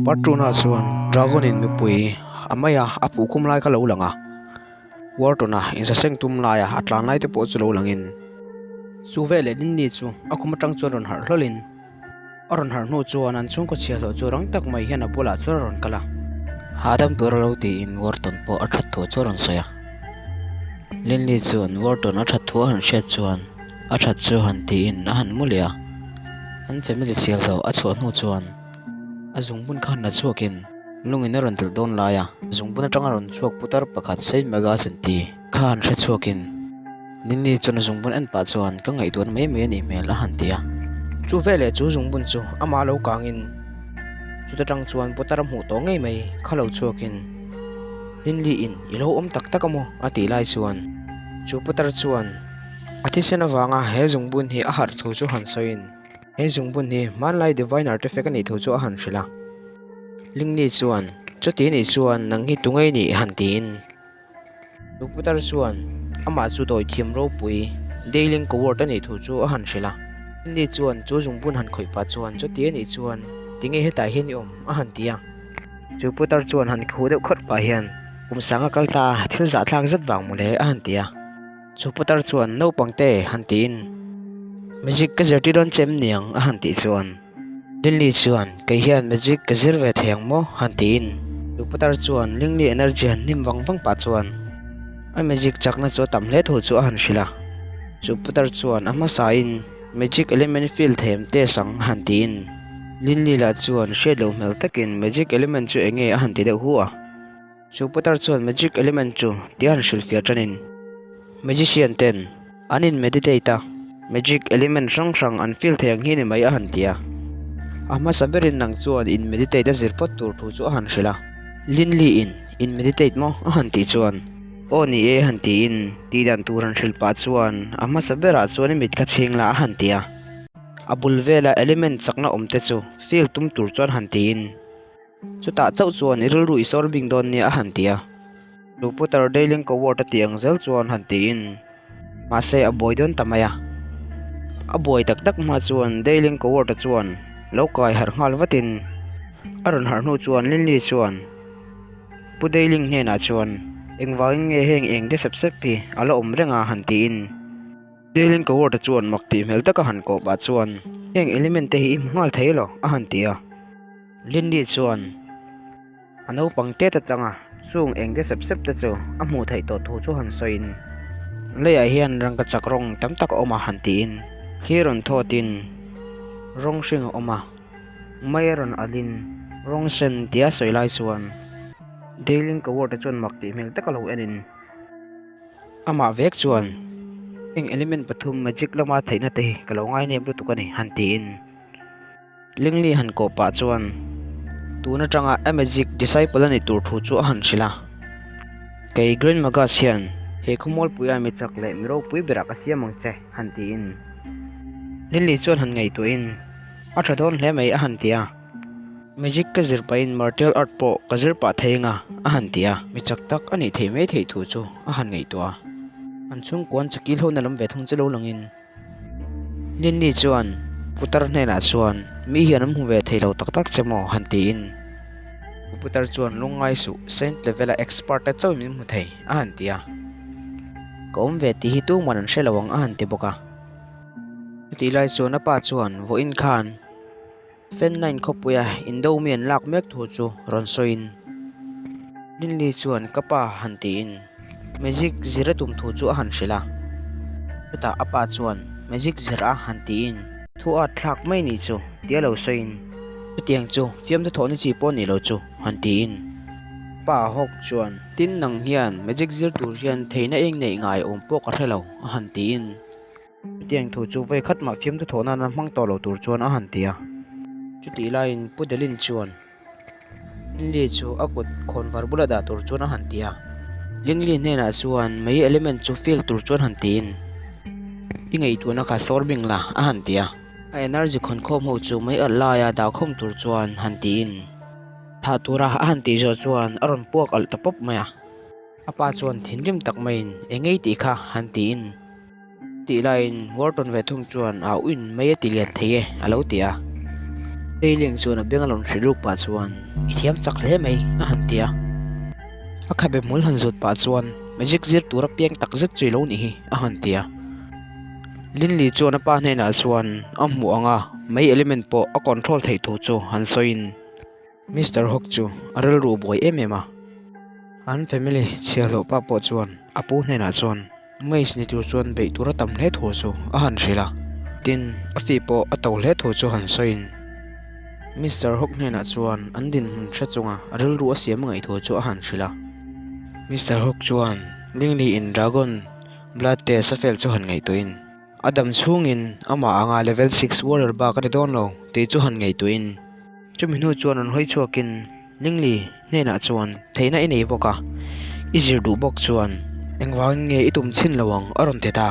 Part two na chuan Dragon in mipui a mai a a puh khum lai kha lo lang a, Wharton-a insaseng tum laia a tlan lai te pawh chu lo langin chu veleh Lindy chu a khum atang chuan rawn harh hlawlhin a rawn harh hnu chuan an chhungkaw chhiahhlawh chu rang tak mai hian a bulah chuan a rawn kal a. Hahdam tur a lo tiin Wharton pawh a that thu chu a rawn sawi a, Lindy chuan Wharton a that thu a han hriat chuan a that chu han tiin a han mu leh a, an family chhiahhlawh a chhuah hnu chuan a zungbun kha han la chhuakin lungin a rawn delh dawn lai a, zungbun atanga rawn chhuak putar pakhat Saint Magas an ti kha han hre chhuakin Nini chuan a zungbun en pah chuan ka ngaihtuahna mai mai a nih hmel a han ti a. Chu veleh chu zungbun chu amah lo kangin chuta tang chuan putar a hmuh tawh ngei mai kha lo chhuakin Linli in i lo awm tak tak a maw a tih lai chuan chu putar chuan a thisen avanga he zungbun hi a harh thu chu han sawiin He zungbun hi hmanlai divine artifact a nih thu chu a han hrilh a. Lingni chuan, Chuti nih chuan nang hi tungei nih han tiin. Chu putar chuan amah chu dawithiam ropui Dailing Coward a nih thu chu a han hrilh a. Lingni chuan chu zungbun han khawih pah chuan, Chuti a nih chuan tinge hetah hian i awm? a han ti a. Chu putar chuan han khuh deuh khawt pah hian, Kum sanga kal ta, thil zahthlak zet vang mawle a han ti a. Chu putar chuan naupang te han tiin, Magic ka zirtir dawn che em niang? a han tih chuan Linley chuan, Kei hian magic ka zir ve thei ang maw? han tiin chu putar chuan Linley energy han hnim vang vang pah chuan a magic chakna chu a tam hle thu chu a han hrilh a. Chu putar chuan a hmasain magic element field thei em test ang a han tiin Linley lah chuan hriat loh hmel takin magic element chu eng nge a han ti deuh hu a. Chu putar chuan magic element chu tia han hrilhfiah tanin magician ten an in meditate a, magic element hrang hrang an feel thei ang hi ni mai a han ti a. A hmasa berin nang chuan in meditate a zir phawt tur thu chu a han hrilh a. Linley in in meditate maw a han tih chuan aw ni e han tiin tih dan tur han hrilh pah chuan a hmasa berah chuan i mit kha chhing la a han ti a. A bul vela element chakna awm te chu feel tum tur chuan han tiin. Chutah chauh chuan i rilru i sawr bik dawn nia a han ti a. Chu putar Dailing Coward a tih ang zel chuan han tiin mahse a buai dawn ta mai a. A buai tak tak hma chuan Dailing Coward-a chuan lo kai harh nghal vatin a rawn harh hnu chuan Linley chuan Pu Dailing hnenah chuan engvangin nge heng eng te sep sep hi a la awm reng a han tiin. Dailing Coward-a chuan mak tih hmel taka han kawh pah chuan heng element te hi i hmu nghal thei elaw a han ti a. Lindy chuan a naupang tet atanga chung eng te sep sep te chu a hmuh theih tawh thu chu han sawiin, Leiah hian rangkachak rawng tam tak a awm a han tiin thli rawn thawtin rawng hring a awm a, mei a rawn alhin rawng sen tia sawi lai chuan Dailing Coward-a chuan mak tih hmel taka lo enin amah vek chuan heng element pathum magic lama theihna te hi ka lo ngainep lutuk a ni han tiin. Lingley han kawh pah chuan tun atanga a magic disciple a ni tur thu chu a han hrilh a. Kei Grand Magus hian he khawmualpuia mi chak leh mi ropui berah ka siam ang che han tiin Lingley chuan han ngaihtuahin a tha dawn hle mai a han ti a. Magic ka zir pahin martial art pawh ka zir pah thei anga a han ti a. Mi chak tak a nih theih mai theih thu chu a han ngaihtuah a. An chhungkuan chakil ho na lam ve thung che lo langin. Linley chuan putar hnenah chuan mi hian an hmu ve thei lo tak tak che maw han tiin putar chuan lungngai suh Saint level a expert te chauhin min hmu thei a han ti a, ka awm ve tih hi tuman an hre lo ang a han ti bawk a. Chutih lai chuan a pa chuan vawiin khan Fenline khawpuia indo mi an lak mek thu chu rawn sawiin Linley chuan ka pa han tiin magic zir a tum thu chu a han hrilh a. Chutah a pa chuan magic zir a han tiin thu at thlak mai ni chu tia lo sawiin chutiang chu fiamthu thawhna chi pawh ni lo chu han tiin pa Hawk chuan tin nang hian magic zir tur hian theihna eng neih ngai awm pawh ka hre lo a han tiin Chutiang thu chu vawi khat mah fiamthu thawh nana hmang tawh lo tur chuan a han ti a. Chutih laiin Pu Delin chuan Linley chu a kut khawnvar bula dah tur chuan a han ti a. Linley hnenah chuan mei element chu fill tur chuan han tiin, I ngaihtuahna kha sawr bing la a han ti a. A energy khawnkhawm ho chu mei alh laia dah khawm tur chuan han tiin, thah tura a han tih zawh chuan a rawn puak alh ta pawp mai a. A pa chuan thinrim tak maiin, Engei tih kha han tiin. Tih laiin Wharton ve thung chuan a uin mei a ti lian thei e a lo ti a. Dayleng chuan a beng a rawn hrilh ruk pah chuan, I thiam chak hle mai, a han ti a. A khabe hmul han zut pah chuan, Magic zir tura piang tak zet chu i lo nih hi, a han ti a. Linley chuan a pa hnenah chuan a hmuh ang a, mei element pawh a control theih thu chu han sawiin Mister Hawk chu a rilru buai em em a. An family chhiahhlawh pa pawh chuan a pu hnenah chuan Mace ni tur chuan beih tur a tam hle thu chu a han hrilh a, tin, a fee pawh a to hle thu chu han sawiin Mister Hawk hnenah chuan an dinhmun hre chunga a rilru a siam a ngaih thu chu a han hrilh a. Mister Hawk chuan Lingley in Dragon Blood test a fail chu han ngaihtuahin a dam chhungin amah anga level six warrior bak a ni dawn lo tih chu han ngaihtuahin chumi hnu chuan rawn hawi chhuakin Lingley hnenah chuan theihna i nei bawk a, i zir duh bawk chuan engvangin nge i tum chhin lo ang a rawn ti ta.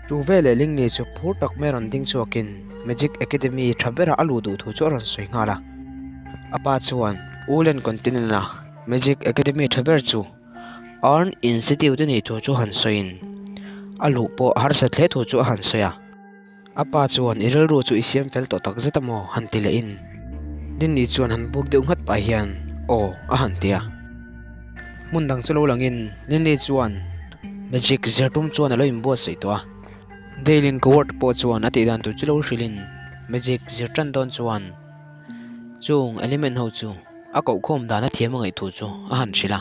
Chu veleh Lingley chu phur tak mai rawn ding chhuakin Magic Academy tha bera a luh duh thu chu a rawn sawi nghal a. A pa chuan Ulen Continent-a Magic Academy tha ber chu Arn Institute a nih thu chu han sawiin a luh pawh a harsat hle thu chu a han sawi a. A pa chuan i rilru chu i siam fel tawh tak zet a maw? han ti lehin Linley chuan han buk deuh nghat pah hian aw a han ti a. Hmun dang chu lo langin Linley chuan Magic zir tum chuan a lo inbuatsaih tawh a. Daylin Coward pawh chuan a tih dan tur chu lo hrilhin Magic zir tan dawn chuan Chung element ho chu a kohkhawm dan a thiam a ngaih thu chu a han hrilh a.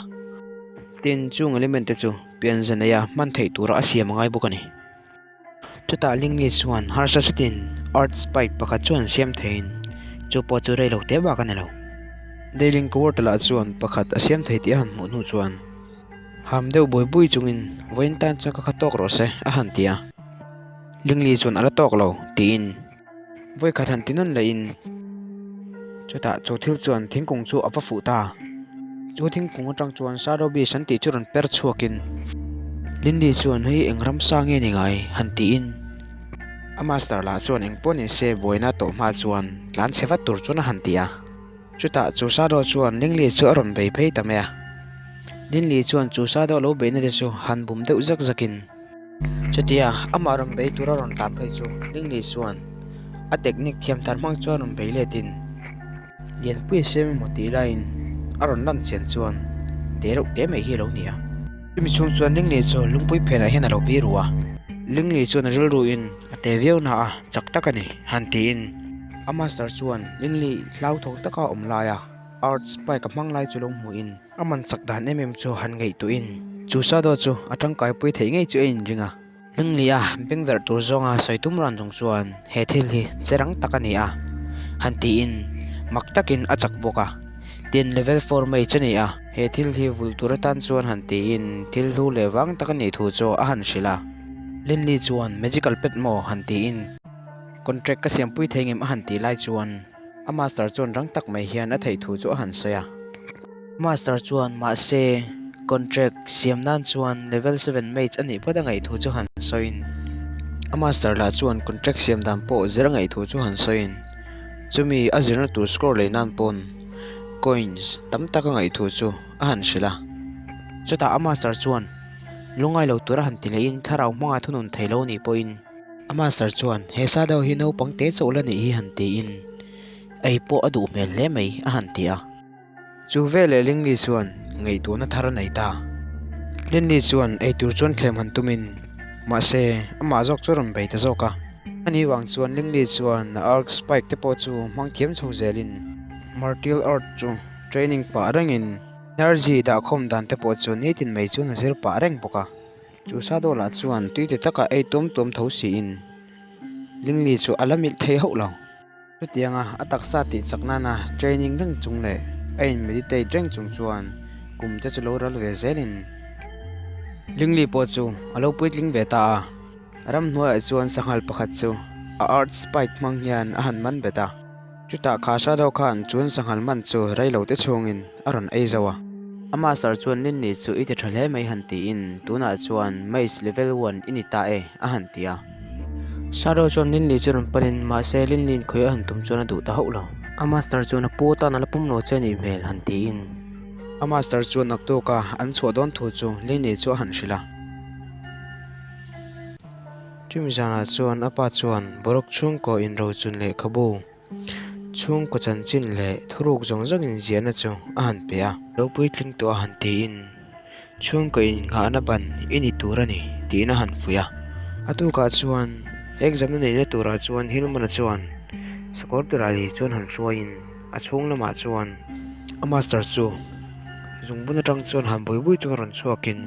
Tin, chung element te chu pianza neia hman theih tura a siam a ngai bawk a ni. Chutah Lingley chuan harsa zetin earth spike pakhat chu an siam theiin chu pawh chu rei lo te bak a ni lo. Dailing Coward lah chuan pakhat a siam thei tih a han hmuh hnu chuan ham deuh bui bui chungin vawiin tan chuan ka kha tawk rawh se a han ti a. Lingley chuan a la tawk lo tiin. Vawikhat han ti nawn lehin chutah chu thil chuan thingkung chu a va fuh ta. Chu thingkung atang chuan Shadow Beast an tih chu rawn per chhuakin Lindy chuan hei eng ramsa nge ni ngai han tiin a master lah chuan eng pawh ni se buaina tawh hma chuan tlan chhe vat tur chuan a han ti a. Chutah chu Shadow chuan Lingley chu a rawn bei phei ta mai a. Linley chuan chu Shadow lo beihna te chu han bum deuh zak zakin. Chutia amah rawn bei tura rawn tlan phei chu Lingley chuan a technique thiam thar hmang chuan rawn bei letin Lianpui a siam emaw tih laiin a rawn lan chian chuan te reuh te mai hi a lo ni a. Chumi chhung chuan Lingley chu lungpui phenah hian a lo bi ru a. Lingley chuan a rilruin a te viau na a, chak tak a ni, han tiin. A master chuan Lingley hlauthawng taka a awm laia Art Spike a hmang lai chu lo hmuhin. A man chak dan em em chu han ngaihtuahin chu Shadow chu a tangkaipui theih ngei chu a inring a. Hmingli a bengverh tur zawnga sawi tum ran chung chuan he thil hi che rang tak a ni a, han tiin mak takin a chak bawk a. Tin, level four mage a ni a. He thil hi vulh tur atan chuan han tiin thil hlu leh vang tak a nih thu chu a han hrilh a. Linley chuan magical pet maw han tiin contract ka siampui thei ngem a han tih lai chuan A master chuan rang tak mai hian a theih thu chu a han sawi a. Master chuan mahse contract siam nan chuan level seven mage a nih phawt a ngaih thu chu han sawiin a master lah chuan contract siam dan pawh zir a ngaih thu chu han sawiin chumi a zirna tur score lei nan pawn coins tam tak a ngaih thu chu a han hrilh a. Chutah a master chuan lungngai lo tura han ti lehin thlarau hmanga thunun thei lo nih pawhin A master chuan, He Shadow hi naupang te chauh la nih hi han tiin ei pawh a duh hmel hle mai a han ti a. Chu veleh Lingley chuan ngaihtuahna thar a nei ta. Linley chuan ei tur chuan thlem han tumin, mahse amah zawk chu a rawn bei ta zawk a. Ani vang chuan Lingley chuan a Arc Spike te pawh chu hmang thiam chho zelin Martial Art chu training pah rengin energy dahkhawm dan te pawh chu nitin mai chuan a zir pah reng bawk a. Chu Shadow lah chuan tui ti taka ei tuam tuam tho siin Lingley chu a la milh thei hauh lo. Chutianga a taksa tih chak nana training reng chung leh a in meditate reng chung chuan kum te chu lo ral ve zelin Lingley pawh chu a lo puitling ve ta a. Ramhnuaiah chuan sanghal pakhat chu a earth spike hmang hian a han man bet a. Chutah kha Shadow khan chuan sanghal man chu rei lo te chhungin a rawn ei zo a. A master chuan Linley chu i ti tha hle mai han tiin tunah chuan Maze level one i ni ta e a han ti a. Shadow chuan Linley chu rawn panin mahse Linley in khawi a han tum chuan a duh ta hauh lo. A master chuan a pu atan a la pawm lo che a nih hmel han tiin. A master chuan naktuka an chhuah dawn thu chu Linley chu a han hrilh a. Chumi zanah chuan a pa chuan Borok chhungkaw inrochun lehkhabu Chhungkaw chanchin leh thuruk zawng zawng inziahna chu a han pe a. Lo puitling tawh a han tiin chhungkaw innghahna ban i ni tur a ni tiin a han fuih a. A tukah chuan exam na neihna turah chuan Hillman-a chuan sakawr tirali chuan han hruaiin a chhung lamah chuan a master chu zungbun atang chuan han bui bui chuan rawn chhuakin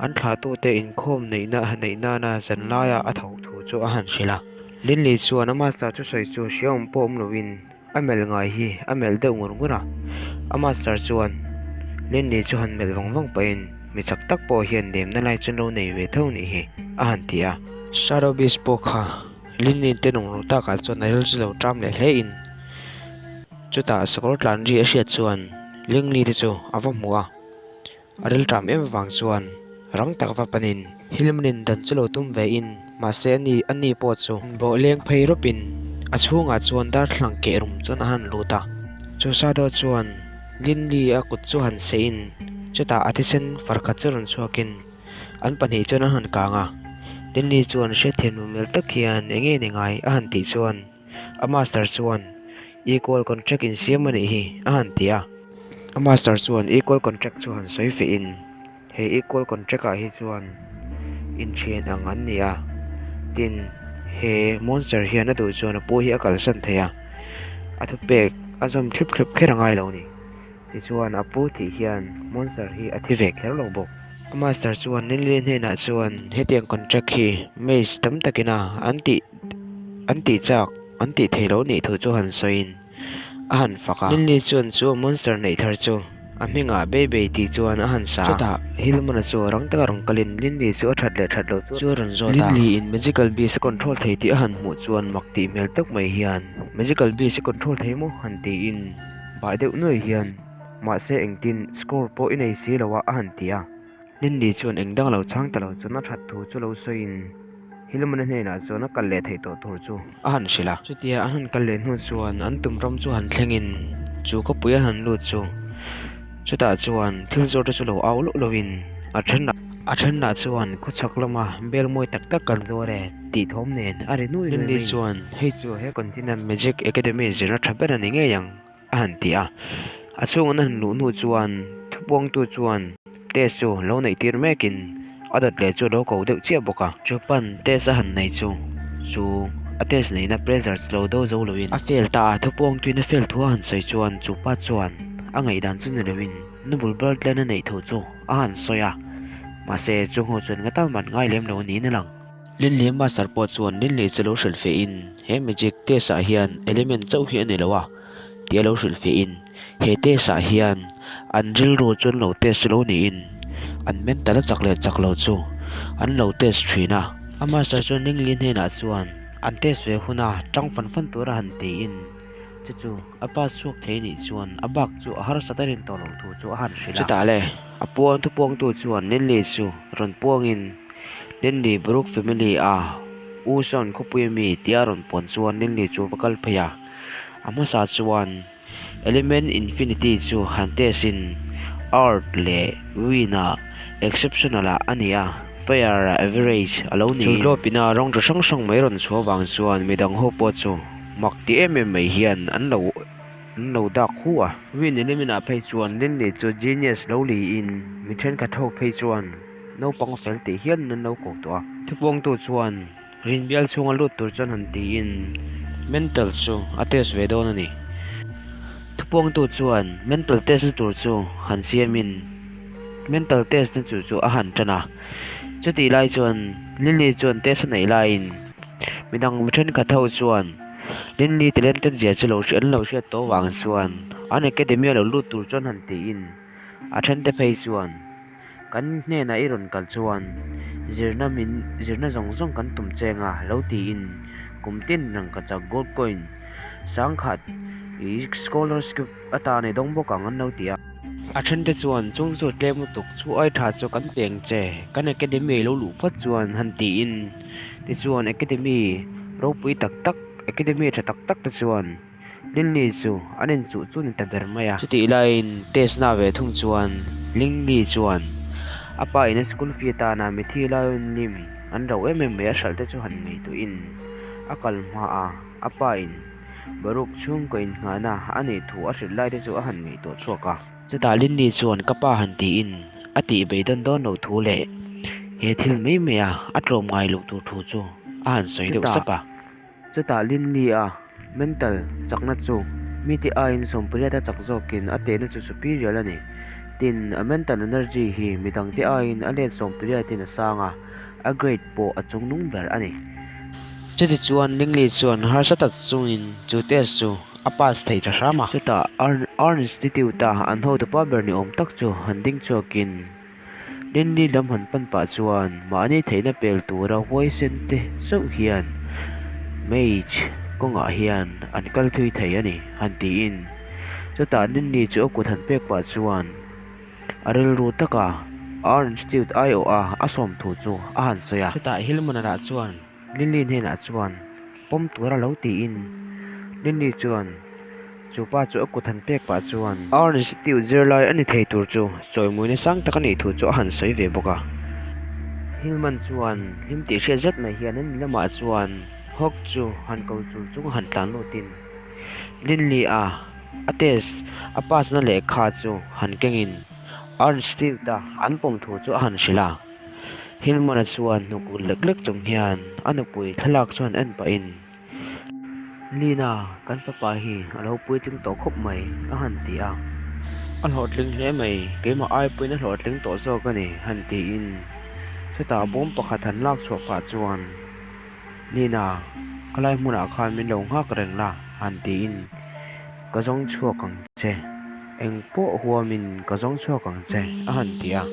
an thlahtute inkhawm neihna neih nana zan laia a tho thu chu a han hrilh a. Linley chuan a master thusawi chu hriaawm pawh awm loin a melh ngai hi a melh deuh ngur ngur a. A master chuan Linley chu han melh vang vang pahin mi chak tak pawh hian lemna lai chu lo nei ve tho nih hi a han ti a. Shadow Beast pawh kha Linley te nung ru takah chuan a ril chu lo ṭam leh hle in chutah sakawr tlan ri a hriat chuan Linley te chu a va hmu a. A rilṭam em avang chuan rang tak va panin Hillman-in dan chu lo tum ve in, mahse ani ani pawh chu bawh leng phei rawpin a chhungah chuan darthlalang keh rum chuan a han lut a. Chu Shadow chuan Linley-a kut chu han seh in chutah a thisen far khat chu rawn chhuakin an pahnih chuan an han kang a. Linley chuan hriatthiam lo hmel tak hian eng nge ni ngai a han tih chuan a master chuan equal contract insiam a nih hi a han ti a. A master chuan equal contract chu han sawi feh in he equal contract ah hi chuan inthian ang an ni a, tin he monster hian a duh chuan a pu hi a kalsan thei a, a thupek a zawm thlip thlep kher a ngai lo a ni. Tichuan a pu tih hian monster hi a thi ve kher lo bawk. A master chuan Linley hnenah chuan hetiang contract hi maze tam takin a an tih an tih chak an tih theih loh nih thu chu han sawiin a han fak a. Linley chuan chu a monster neih thar chu a hmingah Baby tih chuan a han sa a. Chutah Hillman-a chu rang taka rawn kalin Linley chu a that leh that loh chu a rawn zawt a. Linley-in magical beast a control thei tih a han hmuh chuan mak tih hmel tak mai hian magical beast i control thei maw han tiin Bah deuh nuai hian, Mahse engtin score pawh i nei si lo a a han ti a. Lindy chuan eng dang lo chhang ta lo chuan a that thu chu lo sawiin Hillman-a hnenah chuan a kal leh theih tawh tur chu a han hrilh a. Chutia an han kal leh hnu chuan an tum ram chu han thlengin chu khawpui an han lut chu chutah chuan thil zawr te chu lo au loh lohin a then a thenah chuan khawchhak lama bel mawi tak tak kan zuar e tih thawm nen a ri nuai nuai mai. Lindy chuan hei chu he continent Magic Academy zirna tha ber a ni ngei ang. a han ti a. A chhung an han luh hnu chuan thupuangtu chuan test chu lo neih tir mekin a dawt leh chu a lo ko deuh chiah bawk a. Chu pan test a han nei chu chu a test neihna pressure chu lo do zo loin a fail ta a, thupuangtuin a fail thu a han sawi chuan chu pa chuan a ngaihdan chu ni loin nu bul blood line a neih thu chu a han sawi a, mahse chung ho chuan nga tal man ngai lem lo niin a lang. Linley master pawh chuan Linley chu lo hrilh feh in he magic test ah hian element chauh hi a ni lo a tih a lo hrilh feh in he test ah hian an rilru chu an lo test chu lo niin an mental a chak leh chak lo chu an lo test thin a. A master chuan Linley hnenah chuan an test ve huna tang fan fan tura han tiin chu chu a pass chhuak thei nih chuan a bak chu a harsat a rin tawh loh thu chu a han hrilh a. Chutah le a puang thupuangtu chuan Linley chu rawn puangin Linley Brook family a U Sawn khawpui ami tia a rawn puan chuan Linley chu a va kal phei a. A hmasa chuan Element Infinity chu han test in Earth leh Wind ah exceptional ah a ni a, Fire ah average a lo niin. Chu tlawpina rawng tha hrang hrang mai rawn chhuah vang chuan midang ho pawh chu mak ti em em mai hian an lo an lo dak hu a. Wind element ah phei chuan Linley chu genius lo liin mi thenkhat ho phei chuan Naupang fel tih hian an lo ko tawh a. Thupuangtu chuan rinbial chhunga lut tur chuan han tiin mental chu a test ve dawn a ni. Thupuangtu chuan mental test na tur chu han siamin mental test na tur chu a han tan a. Chutih lai chuan Lily chuan test a neih laiin midang mi thenkhat ho chuan Lily talented zia chu lo an lo hriat tawh vang chuan an academy a lo lut tur chuan han tiin a thente phei chuan Kan hnenah i rawn kal chuan zirna min zirna zawng zawng kan tum cheng a lo tiin kum tin rangkachak gold coin sangkhat i scholarship atan i dawng bawk ang an lo ti a. A thente chuan chung chu tlem lutuk chu ai tha chu kan peng che kan academy lo luh phawt chuan han tiin tichuan academy ropui tak tak academy tha tak tak te chuan Linley chu an inchuh chu ni ta ber mai a. Chutih laiin test na ve thung chuan Linley chuan a pa in a school fee atana mithi laiin lim an rauh em em mai a hralh te chu han ngaihtuahin a kal hma a, a pa in Baruch chhungkaw innghahna a nih thu a hrilh lai te chu a han ngaihtuah chhuak a. Chutah Linley chuan ka pa han tiin a tih beidawn dawn loh thu leh he thil mai mai a a tlawm ngai loh tur thu chu a han sawi deuh sap a. Chutah Linley-a mental chakna chu mite aiin sawmpariata chak zawkin a tehna chu superior a ni. Tin, a mental energy hi midangte aiin a let sawmpariatin a sang a, a grade pawh a chungnung ber a ni. Chutichuan Lingley chuan harsa tak chungin chu test chu a pass thei ta hram a. Chutah Arn Institute-a an hotupa ber ni awm tak chu han ding chhuakin Linley lam han pan pah chuan mahni theihna pel tura huaisen te chauh hian Mage kawngah hian an kal thui thei a ni han tiin chutah Linley chu a kut han pek pah chuan A rilru taka Arn Institute aiawha a sawm thu chu a han sawi a. Chutah Hillman-a lah chuan Lily hnenah chuan pawm tura lo tiin Lily chuan chu pa chu a kut han pek pah chuan Arn Institute zirlai a ni thei tur chu chawimuina sang tak a nih thu chu a han sawi ve bawk a. Hillman chuan hlim tih hriat zet mai hian an lamah chuan Hawk chu han ko chul chung a han tlan lutin Lily-a A test a pass na lehkha chu han kengin Arnstilt-a an pawm thu chu a han hrilh a. Hillman-a chuan hnukut lek lek chung hian a nupui thlalak chuan en pahin, Lina, kan fapa hi a lo puitling tawh khawp mai, a han ti a. A hlawhtling hle mai, keimah ai pawhin a hlawhtling tawh zawk a ni, han tiin chutah bawm pakhat han lak chhuah pah chuan, Nina, khalai hmunah khan min lo nghak reng la, han tiin ka zawng chhuak ang che. Eng pawh huamin ka zawng chhuak ang che, a han ti a.